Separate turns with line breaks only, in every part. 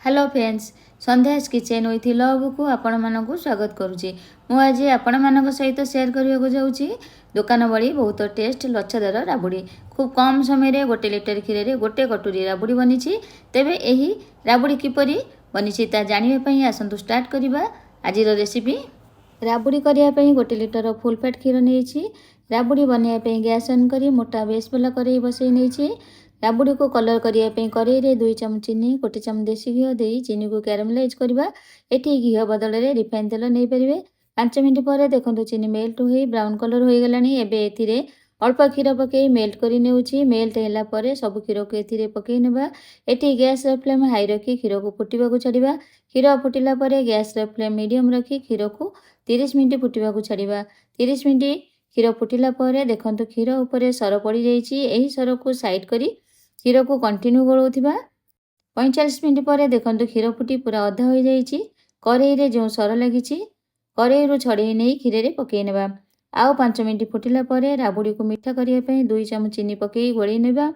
Hello friends, Sandhya's kitchen with ଲଭ୍କୁ ଆପଣମାନଙ୍କୁ ସ୍ୱାଗତ କରୁଛି। ମୁଁ ଆଜି ଆପଣମାନଙ୍କ ସହିତ ସେୟାର କରିବାକୁ ଯାଉଛି ଦୋକାନ ଭଳି ବହୁତ ଟେଷ୍ଟ ଲଚ୍ଛାଦାର ରାବୁଡ଼ି। ଖୁବ୍ କମ୍ ସମୟରେ 1 ଲିଟର କ୍ଷୀରରେ ଗୋଟେ କଟୁରୀ ରାବୁଡ଼ି ବନିଛି। ତେବେ ଏହି ରାବୁଡ଼ି କିପରି ବନିଛି, ତା ଜାଣିବା ପାଇଁ ଆସନ୍ତୁ ଷ୍ଟାର୍ଟ କରିବା ଆଜିର ରେସିପି। ରାବୁଡ଼ି କରିବା ପାଇଁ 1 ଲିଟର ଫୁଲ୍ ଫ୍ୟାଟ୍ କ୍ଷୀର ନେଇଛି। ରାବୁଡ଼ି ବନାଇବା ପାଇଁ ଗ୍ୟାସ୍ ଅନ୍ କରି ମୋଟା ବେସ୍ ବାଲା କରେଇ ବସାଇ ନେଇଛି। ରାବୁଡ଼ିକୁ କଲର୍ କରିବା ପାଇଁ କରେଇରେ 2 ଚାମଚ ଚିନି, 1 ଚାମଚ ଦେଶୀ ଘିଅ ଦେଇ ଚିନିକୁ କ୍ୟାରାମେଲାଇଜ୍ କରିବା। ଏଠି ଘିଅ ବଦଳରେ ରିଫାଇନ୍ ତେଲ ନେଇପାରିବେ। 5 ମିନିଟ୍ ପରେ ଦେଖନ୍ତୁ, ଚିନି ମେଲ୍ଟ ହୋଇ ବ୍ରାଉନ୍ କଲର୍ ହୋଇଗଲାଣି। ଏବେ ଏଥିରେ ଅଳ୍ପ କ୍ଷୀର ପକାଇ ମେଲ୍ଟ କରି ନେଉଛି। ମେଲ୍ଟ ହେଲା ପରେ ସବୁ କ୍ଷୀରକୁ ଏଥିରେ ପକାଇ ନେବା। ଏଠି ଗ୍ୟାସ୍ର ଫ୍ଲେମ୍ ହାଇ ରଖି କ୍ଷୀରକୁ ଫୁଟିବାକୁ ଛାଡ଼ିବା। କ୍ଷୀର ଫୁଟିଲା ପରେ ଗ୍ୟାସ୍ର ଫ୍ଲେମ୍ ମିଡ଼ିୟମ୍ ରଖି କ୍ଷୀରକୁ 30 ମିନିଟ୍ ଫୁଟିବାକୁ ଛାଡ଼ିବା। 30 ମିନିଟ୍ କ୍ଷୀର ଫୁଟିଲା ପରେ ଦେଖନ୍ତୁ, କ୍ଷୀର ଉପରେ ସର ପଡ଼ିଯାଇଛି। ଏହି ସରକୁ ସାଇଡ଼୍ କରି କ୍ଷୀରକୁ କଣ୍ଟିନ୍ୟୁ ଗୋଳାଉଥିବା। 45 ମିନିଟ୍ ପରେ ଦେଖନ୍ତୁ, କ୍ଷୀର ଫୁଟି ପୁରା ଅଧା ହୋଇଯାଇଛି। କରେଇରେ ଯେଉଁ ସର ଲାଗିଛି, କରେଇରୁ ଛଡ଼େଇ ନେଇ କ୍ଷୀରରେ ପକାଇ ନେବା। ଆଉ 5 ମିନିଟ୍ ଫୁଟିଲା ପରେ ରାବୁଡ଼ିକୁ ମିଠା କରିବା ପାଇଁ 2 ଚାମଚ ଚିନି ପକାଇ ଗୋଳେଇ ନେବା।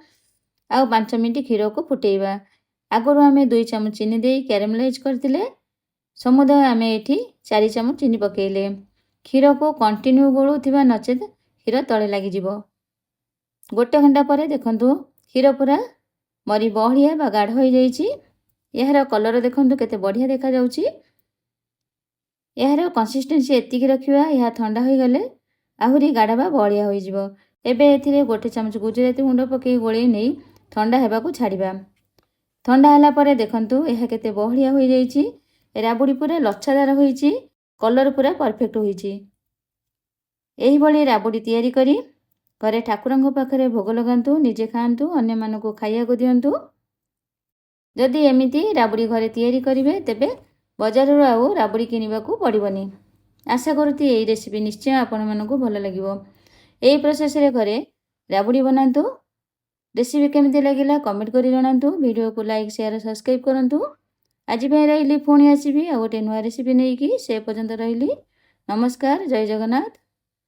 ଆଉ 5 ମିନିଟ୍ କ୍ଷୀରକୁ ଫୁଟେଇବା। ଆଗରୁ ଆମେ 2 ଚାମଚ ଚିନି ଦେଇ କ୍ୟାରାମେଲାଇଜ୍ କରିଥିଲେ। ସମୁଦାୟ ଆମେ ଏଠି 4 ଚାମଚ ଚିନି ପକାଇଲେ। କ୍ଷୀରକୁ କଣ୍ଟିନ୍ୟୁ ଗୋଳଉଥିବା, ନଚେତ୍ କ୍ଷୀର ତଳେ ଲାଗିଯିବ। ଗୋଟେ ଘଣ୍ଟା ପରେ ଦେଖନ୍ତୁ, କ୍ଷୀର ପୁରା ମରି ବହଳିଆ ବା ଗାଢ଼ ହୋଇଯାଇଛି। ଏହାର କଲର୍ ଦେଖନ୍ତୁ, କେତେ ବଢ଼ିଆ ଦେଖାଯାଉଛି। ଏହାର କନସିଷ୍ଟେନ୍ସି ଏତିକି ରଖିବା। ଏହା ଥଣ୍ଡା ହୋଇଗଲେ ଆହୁରି ଗାଢ଼ ବା ବହଳିଆ ହୋଇଯିବ। ଏବେ ଏଥିରେ 1 ଚାମଚ ଗୁଜୁରାତି ଗୁଣ୍ଡ ପକାଇ ଗୋଳେଇ ନେଇ ଥଣ୍ଡା ହେବାକୁ ଛାଡ଼ିବା। ଥଣ୍ଡା ହେଲା ପରେ ଦେଖନ୍ତୁ, ଏହା କେତେ ବହଳିଆ ହୋଇଯାଇଛି। ରାବୁଡ଼ି ପୁରା ଲଚ୍ଛାଦାର ହୋଇଛି। କଲର୍ ପୁରା ପରଫେକ୍ଟ ହୋଇଛି। ଏହିଭଳି ରାବୁଡ଼ି ତିଆରି କରି ଘରେ ଠାକୁରଙ୍କ ପାଖରେ ଭୋଗ ଲଗାନ୍ତୁ, ନିଜେ ଖାଆନ୍ତୁ, ଅନ୍ୟମାନଙ୍କୁ ଖାଇବାକୁ ଦିଅନ୍ତୁ। ଯଦି ଏମିତି ରାବୁଡ଼ି ଘରେ ତିଆରି କରିବେ, ତେବେ ବଜାରରୁ ଆଉ ରାବୁଡ଼ି କିଣିବାକୁ ପଡ଼ିବନି। ଆଶା କରୁଛି, ଏଇ ରେସିପି ନିଶ୍ଚୟ ଆପଣମାନଙ୍କୁ ଭଲ ଲାଗିବ। ଏହି ପ୍ରୋସେସ୍ରେ ଘରେ ରାବୁଡ଼ି ବନାନ୍ତୁ। ରେସିପି କେମିତି ଲାଗିଲା, କମେଣ୍ଟ କରି ଜଣାନ୍ତୁ। ଭିଡ଼ିଓକୁ ଲାଇକ୍, ସେୟାର, ସବସ୍କ୍ରାଇବ୍ କରନ୍ତୁ। ଆଜି ପାଇଁ ରହିଲି। ପୁଣି ଆସିବି ଆଉ ଗୋଟେ ନୂଆ ରେସିପି ନେଇକି। ସେ ପର୍ଯ୍ୟନ୍ତ ରହିଲି। ନମସ୍କାର, ଜୟ ଜଗନ୍ନାଥ।